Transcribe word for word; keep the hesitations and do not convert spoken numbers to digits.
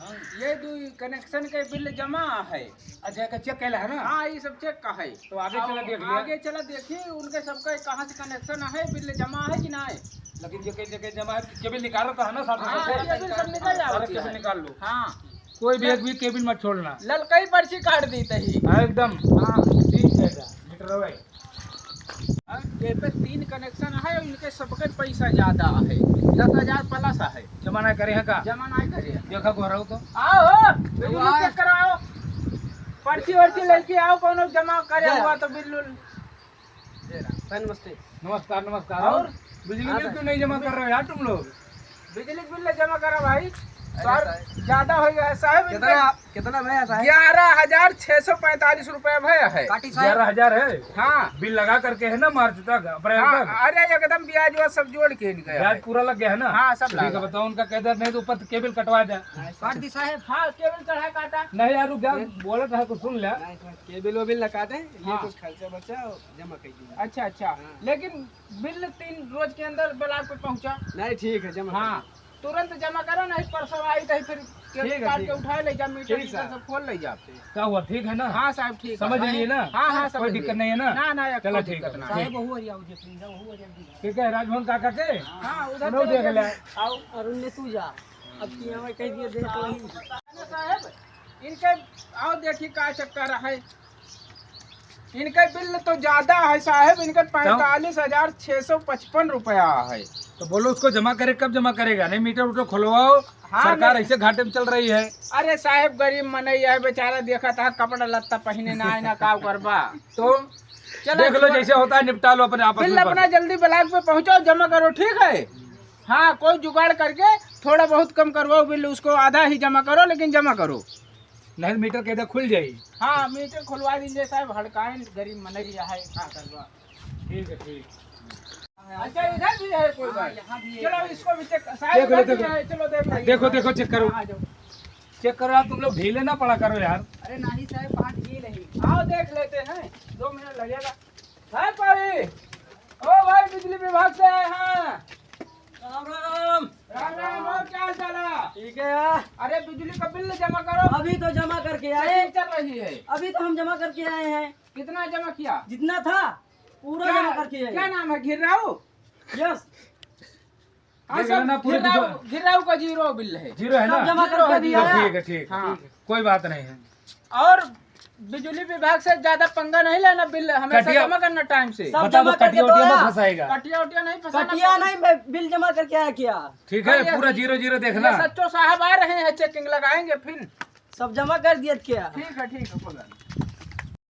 ये दो कनेक्शन के बिल जमा है। अच्छा, एकर चेक कैला है ना? हाँ, ये सब चेक का है। तो आगे चला देख लिया। आगे चला देखी, उनके सबका कहाँ से कनेक्शन है, बिल जमा है कि ना है। लेकिन जो कहीं जगह जमा है, केबिल निकालो तो है ना, साथ में हाँ, साथ। केबिल सब निकल जाओ, सारा केबिल निकाल लो। हाँ। कोई भी एक भी केबिल मत छोड़ना। ललकई पर्ची काट दी तही। हाँ, एकदम। हाँ। ठीक है, मीटर भाई। हाँ, ये पे तीन कनेक्शन है और इनके सबके पैसा ज्यादा है, दस हजार प्लस है। जमा ना करे हैं का? जमा ना करे हैं। देखा को रहो तो। आओ, हो, बिजली आओ। चेक कराओ। पर्ची वर्ची लेके आओ, कोनो जमा करे जा। हुआ तो बिल्कुल। जय राम। सर, नमस्ते। नमस्कार, नमस्कार। और? और बिजली हाँ, बिल सर। क्यों नहीं जमा कर रहे हो यार तुम लोग? बिजली बिल ले जमा करा भाई। अरे सर, साहब। ज्यादा हो गया है साहब, इनका कितना, कितना भया साहब? ग्यारह हजार छह सौ पैंतालीस रुपया भया है। काटी साहब। ग्यारह हजार है? हाँ। बिल लगा करके है ना मार्च तक, अप्रैल हाँ, तक? अरे एकदम ब्याज व्याज सब जोड़ के इनका ब्याज है। पूरा लग गया है ना? हाँ, सब ठीक है, लगा। बताओ उनका कह दे, नहीं तो ऊपर से केबिल कटवा दे। काट दी साहब। हाँ, केबिल चढ़ा काटा। नहीं यार, रुक जा, ये बोलत है, कुछ सुन ले। नहीं, केबिल वेबिल लगा दे, ये हाँ। कुछ खर्चा बर्चा जमा कर दीजिए। अच्छा, अच्छा। हाँ। लेकिन बिल तीन रोज के अंदर ब्लॉक पे पहुंचा। नहीं, ठीक है, जमा कर हाँ, दीजिए। तुरंत जमा करो, नहीं परसों आई तो फिर क्रेडिट ठीक है, कार्ड ठीक के है। उठा ले जा, मीटर ठीक वीटर सर। सब खोल ले जा। का हुआ, ठीक है ना? हाँ साहब, ठीक है। समझ लिए ना? हाँ, हाँ, कोई समझ दिक्कत लिए। नहीं है ना? ना, ना, चला, कोई ठीक दिक्कत है, ना। ठीक। साहब, वहू अरिया हो जे, please, वहू अरिया हो जे। ठीक है, राजभवन काका के? हाँ, उधर उन्होंने चले देख ले। जाओ। अरुण ने तू जा। अब किया मैं कह दिया, देख वही। साहब, इनके आओ देखी का चक्कर है। इनके बिल तो ज्यादा है साहब, इनके क्यों? पैंतालीस हजार छह सौ पचपन रुपया है। तो बोलो उसको जमा करे, कब जमा करेगा? नहीं मीटर उटर खुलवाओ, हाँ, सरकार नहीं। ऐसे घाटे में चल रही है। अरे साहब, गरीब मनई है बेचारा, देखत है कपड़ा लत्ता पहिने ना है ना का करबा। तो चलो, देख लो, छोड़। जैसे होता है निपटा लो अपने आपस बिल में अपना बस। जल्दी ब्लॉक पे पहुंचाओ, जमा करो, ठीक है? हाँ, कोई जुगाड़ करके थोड़ा बहुत कम करवाओ बिल, उसको आधा ही जमा करो, लेकिन जमा करो। नहीं तो मीटर के इधर खुल जाई। हाँ, मीटर खुलवा दीजिए साहब, हड़काइन गरीब मनई है, का करबा। ठीक है, ठीक। अच्छा, इधर भी है कोई हाँ, बात? यहाँ भी है। चलो, इसको भी चेक, साहब, देखो, इधर भी देखो। है, चलो, देख लो। देखो, देखो, चेक करो। हाँ, आ जाओ। चेक करो यार, तुम लोग ढीले ना पड़ा करो यार। अरे नहीं साहब, कहाँ ढील है? आओ, देख लेते हैं, दो मिनट लगेगा। है कोई? ओ भाई, बिजली विभाग से आए हैं। राम राम। राम राम, और क्या हाल चाल है? ठीक है यार। अरे, बिजली का बिल जमा करो। अभी तो जमा करके आए। चेकिंग चल रही है। अभी तो हम जमा करके आए हैं। कितना जमा किया? जितना था, पूरा क्या, जमा करके आए। क्या नाम है? घिर्राऊ? यस। हाँ, देख सब लेना, पूरे घिर्राऊ, दुकान घिर्राऊ का जीरो बिल है। जीरो है सब ना? जमा जीरो करके है, दिया। जीरो। ठीक है, ठीक है, हाँ। ठीक है। कोई बात नहीं है। और बिजली विभाग से ज्यादा पंगा नहीं लेना, बिल हमेशा कटिया जमा करना टाइम से। सब बता दो, जमा करके कटिया दो उटिया मत यार। फंसाएगा। कटिया उटिया नहीं फंसाना। कटिया नहीं, बे-, बिल जमा करके आया क्या? ठीक है, हाँ, ये, पूरा जीरो जीरो देखना। ये सच्चो साहब आ रहे हैं, चेकिंग लगाएंगे फिर। सब जमा कर दिया क्या? ठीक है, ठीक है, कोई बात नहीं।